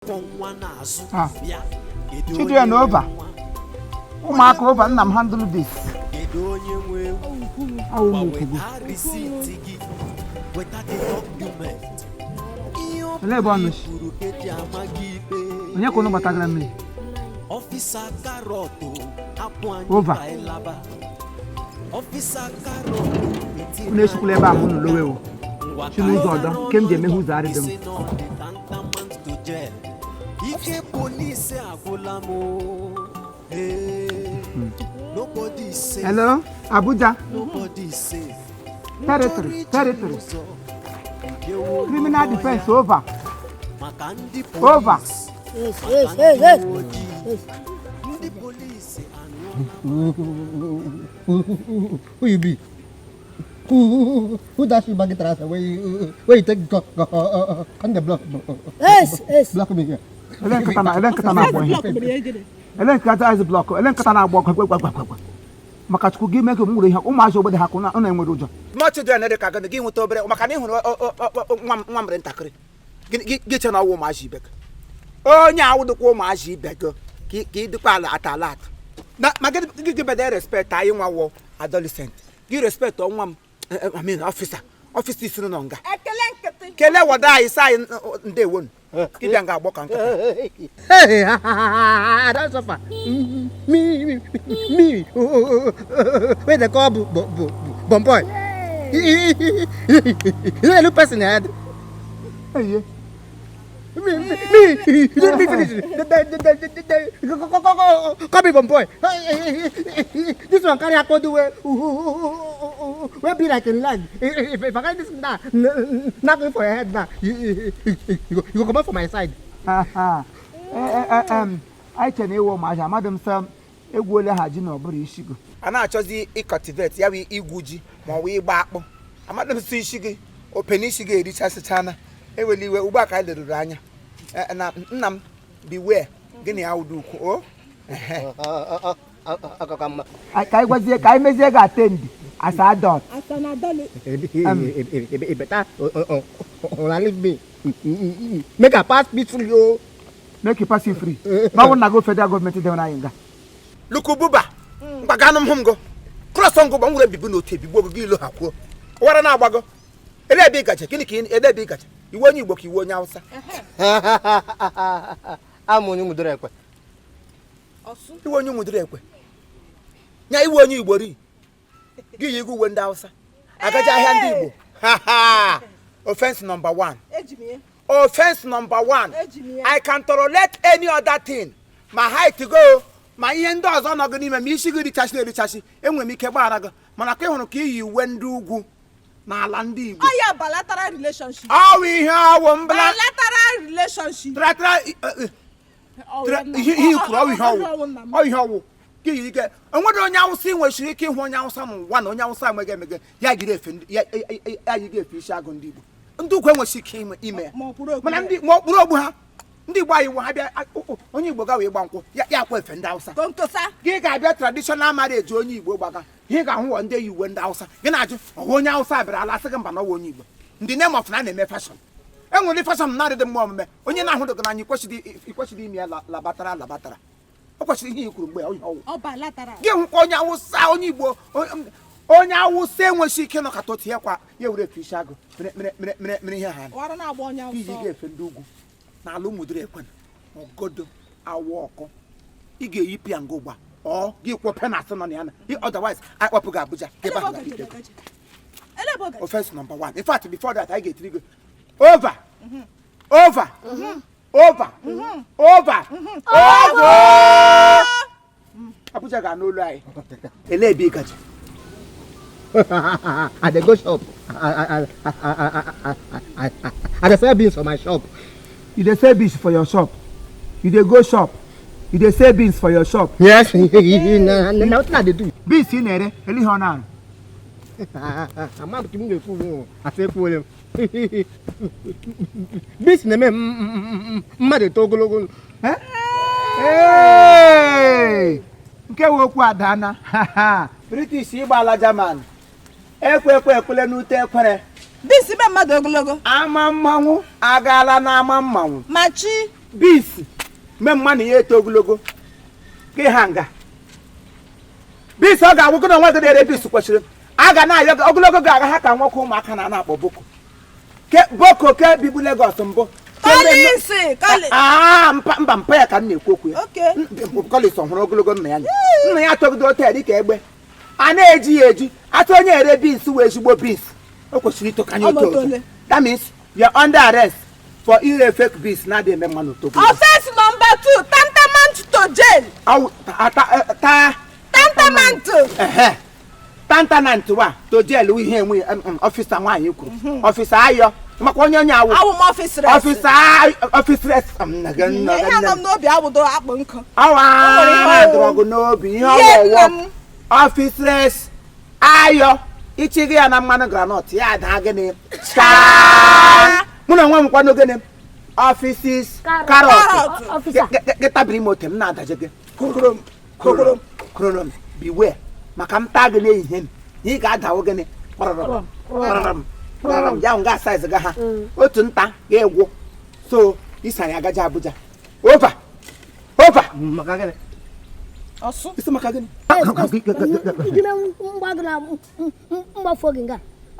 Ah. Children over. Ụmụaka over, nna m handle this. Awụ m ukwugo. Olee ebe ọ nọ si? Onye ka unu gbatagara mmiri? Over. Unu esikwula ebe ahụ unu lowe o. Si n'ụzọ ọdọ nke m ji emeghe ụzọ arịdị m. Ike polisi agwụla m o. Hey, nobody is safe. Hello, Abuja. Nobody is safe. Territory, territory. Criminal defense over. Maka ndị Over. polisi. Yes, Maka yes, ndị yes, yes. uwe ojii. Yes. Ndị polisi anụọ. Who you be? Who dash you bucket trouser where you take go, go, come the block Yes. block me here? Ele nkịta na-agbọ ihe. Ele nkịta ice block, ele nkịta na-agbọ ọkụ gwa gwa gwa gwa. Maka Chukwu gị mee ka m nwere ihe ụmụazị obodo ha kụ na na-enwere ụjọ. Small children dị ka gịnị gị nweta obere maka na ị hụrụ nwa m nwa m rị ntakịrị. Gị che na ọwụ ụmụazị ibe gị. Onye awụdịkwa ụmụazị ibe gị ka ị dịkwa ala ata ala atụ. Na ma gị bede respect anyị nwa wụ adolescent. Gị respect nwa m, I mean officer. Officer isiri nọ nga. Ekele nkịtị. Kelee wada anyị sị anyị ndewonu. Gị bịa nga agbọ ka nkịta. Hey, I don suffer. Me, wey dey call bu boy. You no dey look person head. Eye. Me, you don't me finish. They, go, go, go, go, call me bomb boy. This one carry akodu wey be like a leg. If I carry this now, knock you for your head now, you go comot for my side. Anyị chere na ịwụ ụmụazị amadị m sọ egwu ole ha ji na ọ bụrụ isi gị a na-achọzi ịcultivate ya bụ igwu ji ma ọ bụ ịgba akpụ. Amadị m sọ isi gị open isi gị erichasịchana. Ewela iwe ugbu a ka anyị leruru anya. Na nna m, beware gị na ya wụdo ukwu o. Ehe. Akọkọ mma. Ka anyị gwazie ka anyị mezie gị attend as adult. As an adult. E better una leave me. Make I pass peacefully o. Make you pass you free ma ọ bụrụ na go federal gọọmenti dewere anyị nga lukububa mgbaganụ m hụ m go cross ngụ gba nwere mbibi n'otu ebigbo gị ilo ha kwuo wara na-agbago ele ebe ị gaje. Gịnị ka ele ebe ị gaje? Iwe onye Igbo ka iwe onye Hausa? Amụ onye mudoro ekwe. Ọsụ. Iwe onye nwudoro ekwe nya iwe onye Igbo ri gị yi uwe ndị Hausa agaje ahịa ndị Igbo. Ha ha, offense number one. Eji m ya. Offense number one. Eji m ya. I can tolerate any other thing, ma height go ma ihe ndị ọzọ nọ gị n'ime ma isi gị richasị na-erichasị, enwere m ike gbaghara gị, mana ka ị hụrụ ka iyi uwe ndị ugwu n'ala ndị Igbo. Ọ ya bilateral relationship. Ọwụ ihe ọwụ mbla. Bilateral relationship. Tratara. Ọ ya nna m. Ihe i kwuru ọwụ ihe ọwụ. Ọ nna m. Ọ ihe ọwụ ka iyi ike enwere onye Awụsa ị nwesịrị ike ịhụ onye Awụsa n'ụwa na onye Awụsa emege emege ya jiri efe ya yiga efe isi agụ ndị Igbo, ndị ugwu enwesị ike ime ya. Ma ọ kwuru okwu Mana ya. ndị ma okpuru ogbu ha ndị Igbo anyị wụ ha bịa onye Igbo gawa ịgba nkwụ ya ya akwa efe ndị Awụsa. Konkosa. Gị ga-abịa traditional marriage onye Igbo gbaga, ihe ga-ahụ wọ ndị yi uwe ndị Awụsa. Gị na-ajụ ọwa onye Awụsa bịara ala, asị gị mba na ọwa onye Igbo. Ndị name of na a na-eme fashion, enwere fashion na-adịdị mma omume. Onye na-ahụdụ gị n'anya ikwesịrị ime ya labatara labatara. O kwesịrị ihe i kwuru mgbe ihe ọwụ. Ọ bilateral. Gị hụkwa onye Awụsa, onye Igbo, onye Awụsa enweghị ike ịnọkọta otu ya kwa ya were efe isi agụ mere mere mere mere mere ihe ha Wara na-agba onye iji Awụsa. ga-efe ndị ugwu n'ala ụmụdịrị ekwe ọgodo awa ọkụ ị ga-eyipụ ya nga ụgba ọ gị kwụọ penalty nọ na ya na otherwise anyị kpọpụ gị Abuja ka ebe Ele ebe ahụ ọ gaje ga-ebe. gaje. Ele ebe ọ gaje. Offense number one. In fact, before that, anyị ga-etiri gị over, over, over, over, over. Abuja ga n'olu anyị. Ele ebe ị gaje? I dey go shop. I dey sell beans for my shop. You dey sell beans for your shop? You dey go shop, you dey sell beans for your shop? Yes, na wetin I dey do. Beans ị na-ere, ele ihe ọ na-arụ? Ama m ka m ga-ekwu bụ asị ekwuole m. Beans na-eme mmadụ eto ogologo. Eh? Hey! Nke wụ okwu adana British ịgbala German ekwe ekwe ekwele n'ute ekwere. Beans ime mmadụ ogologo. Ama mmanwụ agaala n'ama mmanwụ. Ma chi. Beans mee mmanụ ya eto ogologo gị ha nga beans ọ ga-agwụgo na onwe gị na-ere beans kwesịrị a ga na-ayọ gị ogologo ga-aga ha ka nwoke ụmụaka na na-akpọ boko ke boko ke bibu Lagos mbụ. Mba mpa ya ka m na-ekwu okwu ya. Collins hụrụ ogologo nna ya nna ya tọgide ote dị ka egbe a na-eji ya eji atụ onye ere beans wee ezigbo beans o kwesịrị ịtọkanye otu ọzọ. That means you are under arrest for ire fake beans na-adịghị eme mmanụ togo. Offense number 2, tantamount to jail. Tantamount. Tantamount wa to jail ihe enwe ọfịsa nwaanyị kwuru. Ọfịsa ayọ maka onye onye awụ. Awụ m ọfịs res. Ọfịsa ọfịs res. Ihe anọ m n'obi awụdo akpụ nkụ. Awa dọrọ n'obi ihe ọwọwọ. Ọfịs res ayọ ichighi ya na mmanụ granọt ya ada gịnị? Chaa. Mụ na onwe m kwano gịnị? Ọfisis karọt. Gị tabiri m ote m na-adaje gị. Korom korom korom beware maka m taa gị n'ehihie m ị ga-adawo gịnị? Kpọrọrọm kpọrọrọm kpọrọrọm ya nga saiz ga ha otu nta ga-egwu so isi anyị agaje Abuja. Over over maka gịnị? Ọsụ isi maka gịnị?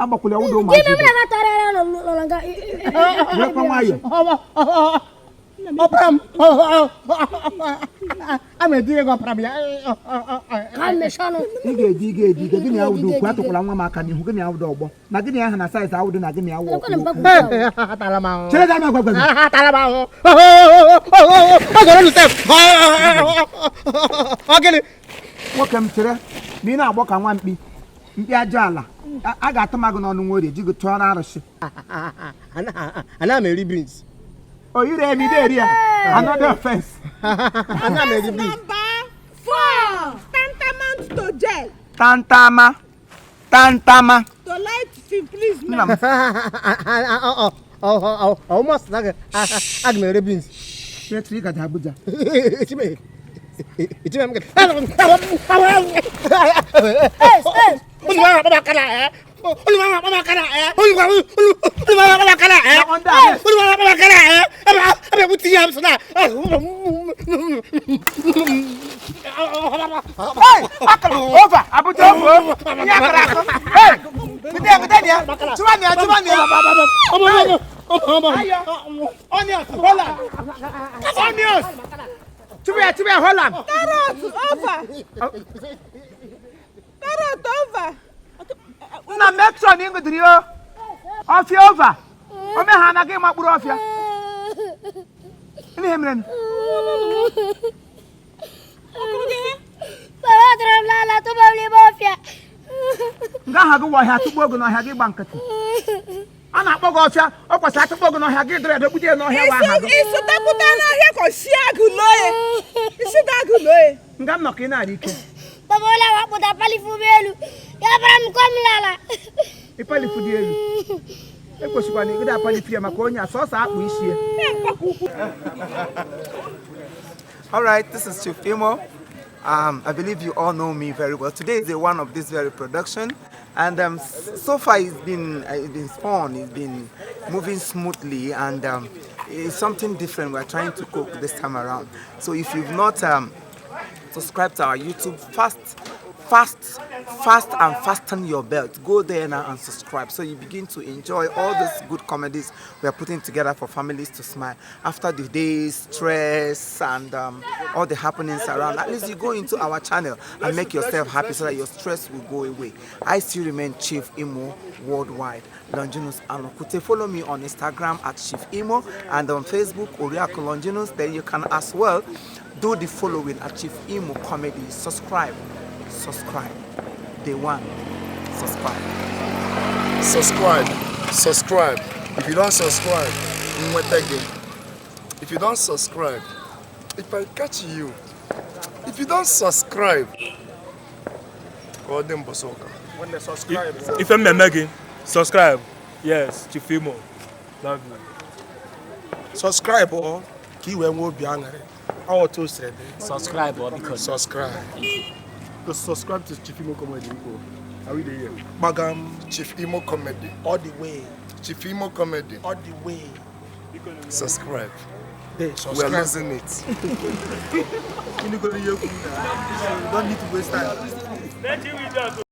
Agbakwụla ụdọ ụmụazị. Ọpara m a na-etinye gị ọpara m ya. Ị ga-eji ị ga-eji ike gịnị awụdo ukwu atụkwala nwa m aka n'ihu gịnị awụdo ọgbọ na gịnị aha na saiz awụdo na gịnị awụ ọkwụ. Chere gị agwa gwa gị. Nwoke m chere na ị na-agbọ ka nwa mkpi mkpi ajọ ala a ga-atụ m agụ n'ọnụ nwa orie ji gị tụọ arụsị. Ana m eri beans. Oh, you eri eri ya. Another offense. Ana m eri beans. Number 4, tantamount to jail. Tantama. Tantama. To light imprisonment. Almost aga m eri beans. Chere ị gaje Abuja. Over Abuja over. Hey, Onions, Holland. Onions. Holland. Carrot over. Carrot over. Na make sure na ịṅụdịrị o. Ọfịa over. Ome ha anaghị makpụrụ ọfịa. Ihe mere m. Baba tụrụ m n'ala tụba m n'ime ọfịa. Nga aha gị wụ ọhịa tụgbuo gị n'ọhịa gị gba nkịtị. A na-akpọ gị ọfịa, ọ kwesịrị atụkpọ gị n'ọhịa gị dịrị edogbuje ya n'ọhịa wa aha gị. Isi takwuta n'ọhịa ka si agụ loye. Isi ga agụ loye. Nga m nọ ka ị na-arị ike. Baba ụlọ wakpụta palifu m elu. Ya bara m kọm n'ala. Ịpalifu dị elu. Ekwesịkwa na ịgide apalifu ya maka onye a sọsọ akpụ isi ya. All right, this is Chief Imo. I believe you all know me very well. Today is the one of this very production, and so far it's been fun. It's been moving smoothly, and it's something different we're trying to cook this time around. So if you've not subscribed to our YouTube, fast and fasten your belt. Go there now and subscribe so you begin to enjoy all these good comedies we are putting together for families to smile after the day's stress and all the happenings around. At least you go into our channel and make yourself happy so that your stress will go away. I still remain Chief Imo worldwide. Longinus Anokute. Follow me on Instagram at Chief Imo and on Facebook Oriaku Longinus. Then you can as well do the following at Chief Imo Comedy. Subscribe. Subscribe. Day one. Subscribe. Subscribe. Subscribe. If you don't subscribe, if you don't subscribe, if I catch you, if you don't subscribe, If I'm Meggy, subscribe. Yes, Chief Imo. Love you. Subscribe or Subscribe or because subscribe. To subscribe to Chief Imo Comedy. Are we there? Bagam. Chief Imo Comedy. All the way. Chief Imo Comedy. All the way. Subscribe. We are losing it. You don't need to waste time.